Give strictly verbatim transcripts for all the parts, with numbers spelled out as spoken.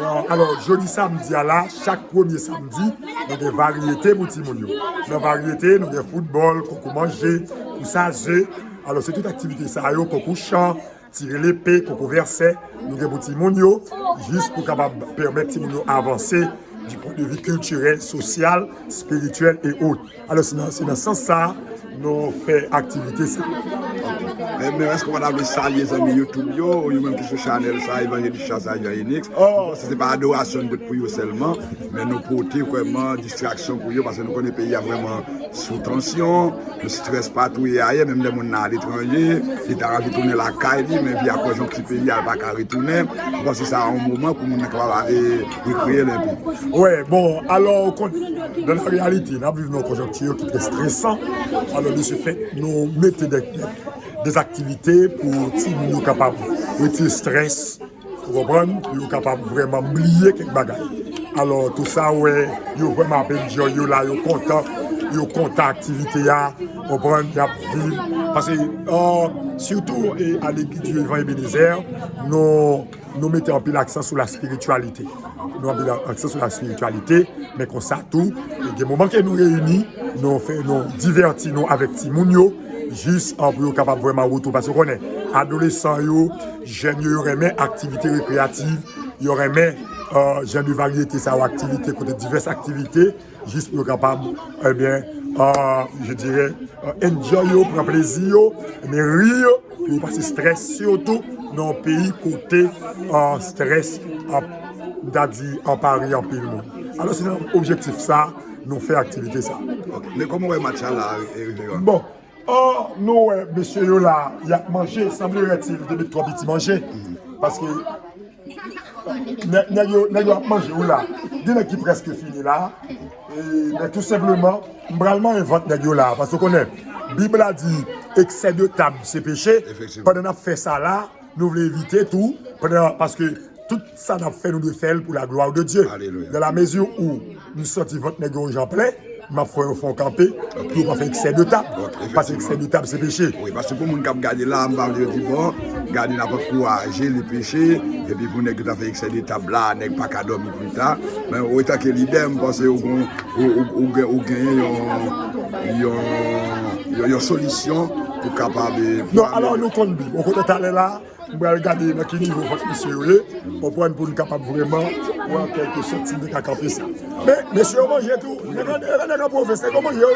Alò, jodi samdi a la, chak premye samdi, nou gen varyete pou timoun yo. Nan varyete, nou gen foutbòl, konkou manje, pousase. Alò, se tout aktivite sa yo, konkou chan, tire lepe, konkou vèsè, nou gen pou timoun yo, jis pou kapab pèmèt timoun yo avanse du point de vue kiltirèl, sosyal, spirityèl e ot. Alò, se nan, se nan sans sa a, nou fè aktivite sa. Men, men èske w pa ta vle salye zanmi YouTube yo, ou yo menm ki sou chanèl sa, Evangelist Charles Jean Yenix? Oh! Se, se pa adorasyon n pot pou yo sèlman, men nou pote vrèman distraksyon pou yo, paske nou konnen peyi a vrèman sou tansyon, nou strès pa touye ayen, menm lè moun nan aletranje, li ta anvi tounen lakay li, men via konjonkti peyi a, li pa ka retounen. M panse sa a yon moman pou moun nan kapab, e, rekreye l enpe. Wè, bon, alò, ou konnen, nan la reyalite, n ap viv nan yon konjonkti ki trè stresan. Alò, de ce fait, nou mete de, de, de aktivite pou timoun yo kapab retire strès, ou konprann, pou yo kapab vrèman bliye kèk bagay. Alò, tou sa, wè, yo vrèman ap enjoy, yo la, yo kontan, yo kontan aktivite a, ou konprann, y ap viv. Paske, euh, sitou, e, a legliz Dieu Vivant Ebenezer, nou, nou mete anpil aksan sou la spirityalite. Nou anpil aksan sou la spirityalite, men konsa tou, gen moman ke nou reyini, nou fè, nou divèti nou avèk timoun yo, jis, an, pou yo kapab vrèman retounen. Paske w konnen, adolesan yo, jèn yo, yo renmen aktivite rekreyativ, yo renmen, euh, jan de varyete sa yo, aktivite, kote divès aktivite, jis pou yo kapab, ebyen, euh, je dirais, euh, enjoy yo, pran plezi yo, men ri yo, pou yo pase strès, sitou nan yon peyi kote, euh, strès ap, m ta di, anpare anpil moun. Alò, se nan objektif sa, nou fè aktivite sa. Ok. Men kòman w wè match la, e, rive an? Bon, oh, nou wè mesye yo la, y ap manje, semblerait-il, te met twò piti manje. Paske nèg, nèg yo, nèg yo ap manje yo la. Gen nèg ki prèske fini la. E, men tou senpleman, m pral manyen vant nèg yo la. Paske w konnen, Bib la di, excès de table, c'est péché. Efektivman. Pandan n ap fè sa la, nou vle evite tou, pandan, paske tout sa n ap fè, nou dwe fè l pour la gloire de Dieu. Alelouya. Dans la mesure où m santi vant nèg yo jan plen, m ap fè yo fè yon kanpe pou yo pa fè excès de table. Ok, efektivman. Paske excès de table, c'est péché. Wi, paske pou moun k ap gade la, m pa vle yo di, bon, gade n ap ankouraje li peche, epi pou nèg yo ta fè excès de table la, nèg pa ka dòmi pita. Men, antanke lidè, m panse ou gon, ou, ou, ou gen, ou genyen yon, yon, yon, yon solisyon pou kapab, eh, pou... Non, alò, nou konn Bib. Okontrè, talè la, m pral gade nan ki nivo vant misye yo ye, konprann, pou n kapab vrèman wè an kèlke sòt si n te ka kanpe sa. Men, mesye yo manje tou. Nèg yo, nèg yo pwofesè, nèg yo manje.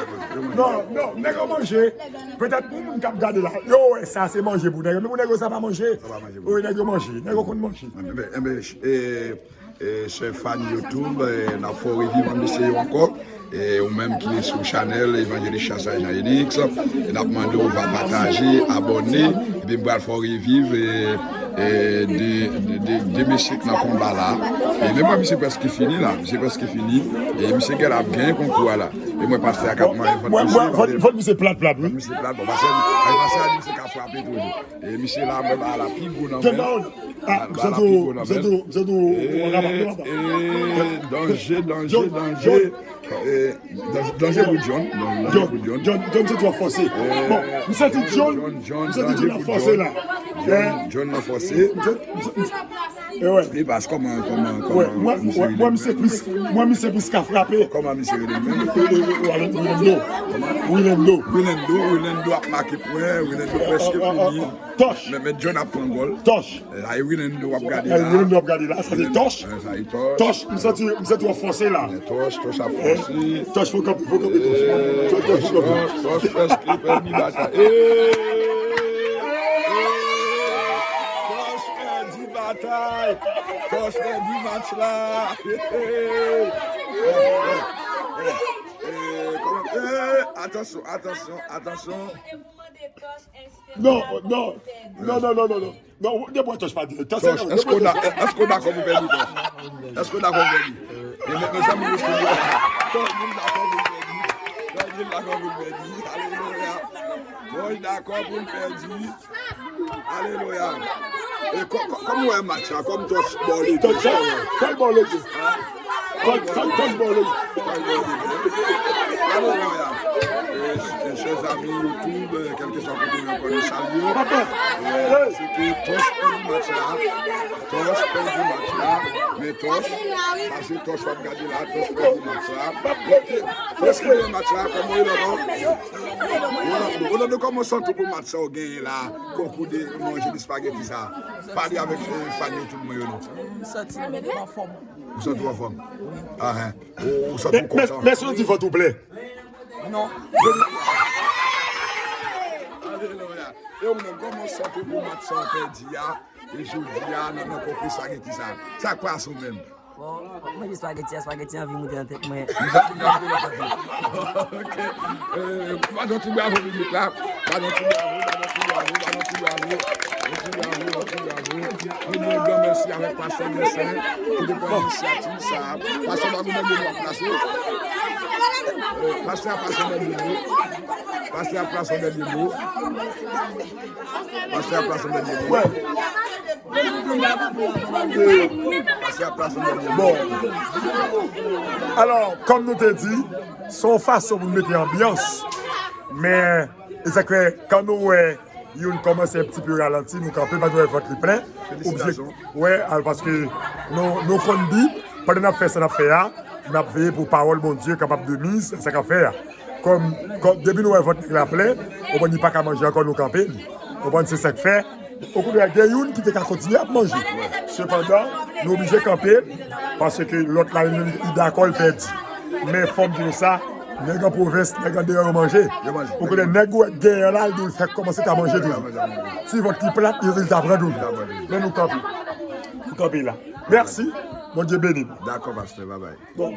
Non, non, nèg yo manje. Petèt pou moun k ap gade la, yo wè sa se manje pou nèg yo. Men pou nèg yo, sa pa manje. Sa pa manje pou... Wi, nèg yo manje. Nèg yo konn manje. Enben, enben, eh, eh, chè fan YouTube, eh, n ap fè w reviv an mesye yo ankò. E ou menm ki sou chanèl Evangelist Charles Jean Yenix, e n ap mande w va pataje, abòne, epi m pral fè w reviv, e, e, de, de, de, de mesye k nan konba la. E men mwen, misye prèske fini la, misye prèske fini. E misye genlè ap genyen konkou a la. E mwen, pastè a k ap manyen vant misye, vant misye plat, plat, wi. Vant misye plat, bon, pastè, pastè a di misye ka frape toujou. E misye la, mwen ba la pi gwo nan men. Ah, m santi w, m santi w, m santi w, w rabat, w rabat. Eh, danje, danje, danje. Eh, danje, danje pou John. Danje pou John. John, John, m santi w ap fòse. Bon, m santi John, m santi John ap fòse la. John, John ap fòse. M santi, m santi, m santi, eh wè. Li pas kòman, kòman, kòman misye rele? Mwen, mwen, mwen, misye plis, mwen, misye plis ka frape. Kòman misye rele menm? Wilendo. Wilendo. Wilendo, Wilendo ap make pwen, Wilendo prèske fini. Tòch. Men, men John ap pran gòl. Tòch. E, sa e Wilendo w ap gade la. Wilendo w ap gade la, sa se Tòch. Sa e Tòch. Tòch, m santi, m santi w ap fòse la. Tòch, Tòch ap fòse. Tòch, fò kanpe, fò kanpe, Tòch. Tòch, Tòch, fò kanpe. Tòch prèske pèdi batay. E! Tòch pèdi batay. Tòch pèdi match la. E, kòman, e, atansyon, atansyon, atansyon. Non, non, non, non, non, non, non. Non, depi Tòch pa di. Tòch, èske w dakò pou pèdi Tòch? Èske w dakò pou pèdi? E men, mezanmi, nou fini. Tòch, moun dakò pou pèdi. Tòch, moun dakò pou pèdi. Alelouya. Tòch dakò pou pèdi. Alelouya. E kò-, kò-, kòman w wè match la? Kòm Tòch bò lege. Tòch, kòl bò lege. Alelouya. E, e, chè zanmi YouTube, e, kèlkeswa kote nou ye, nou salye. E, se te Tòch pèdi match la. Tòch pèdi match la. Men Tòch, pase Tòch w ap gade la, Tòch pèdi match la. Tòch ki gen match la, kòman e lòt? Ronaldo, Ronaldo, kòman w santi w pou match sa w genyen la? Konkou de manje de espageti sa. Pale avèk, e, fan YouTube mwen yo non. M santi m anfòm. Ou santi w anfòm? Ahan. Ou, ou santi w kontan? Mèsi, yon ti vant ou plè. Non. Alelouya. E ou menm, kòman w santi w pou match sa w pèdi a? E jodi a, nan, nan konkou espageti sa. Sa k pase w menm? Bon, mwen di espageti a, espageti anvi moute nan tèt mwen. Ok. E, ba nou ti bravo piblik la. Ba nou ti bravo, ba nou ti bravo, ba nou ti bravo. Yon ti bravo, yon ti bravo. Nou di yon gran mèsi avèk pastè Vincent ki te pran inisyativ sa. Pastè pa goumen moun w ap plase. E, pastè a pase nan biro. Pastè a pase nan biro. Pastè a pase nan biro. Bon. Alò, kòm nou te di, se yon fason pou n mete anbyans. Men, e sa k fè, kan nou wè youn kòmanse yon ti pe ralanti, nou kanpe, paske nou wè vant li plen. Oblije, wè, al, paske nou, nou konn di, pandan n ap fè sa n ap fè a, n ap veye pou pawòl Bondye kapab de miz nan sa k ap fè a. Kòm, kòm, depi nou wè vant nèg la plen, ou konprann li pa ka manje ankò, nou kanpe li. Ou konprann, se sa k fè. Okontrè, gen youn ki te ka kontinye ap manje. Sepandan, nou oblije kanpe, paske lòt la, li, li dakò, li pèdi. Men fò m di nou sa, nèg an pwovens, nèg andeyò, yo manje. Yo manje. Okontrè, nèg ou wè k genyen an la, li fèk kòmanse ta manje toujou. Ti vant ki plat, li, li ta pran toujou. Men nou kanpe. Nou kanpe la. Mèsi. Bondye beni nou. Dakò, pastè. Babay. Bon,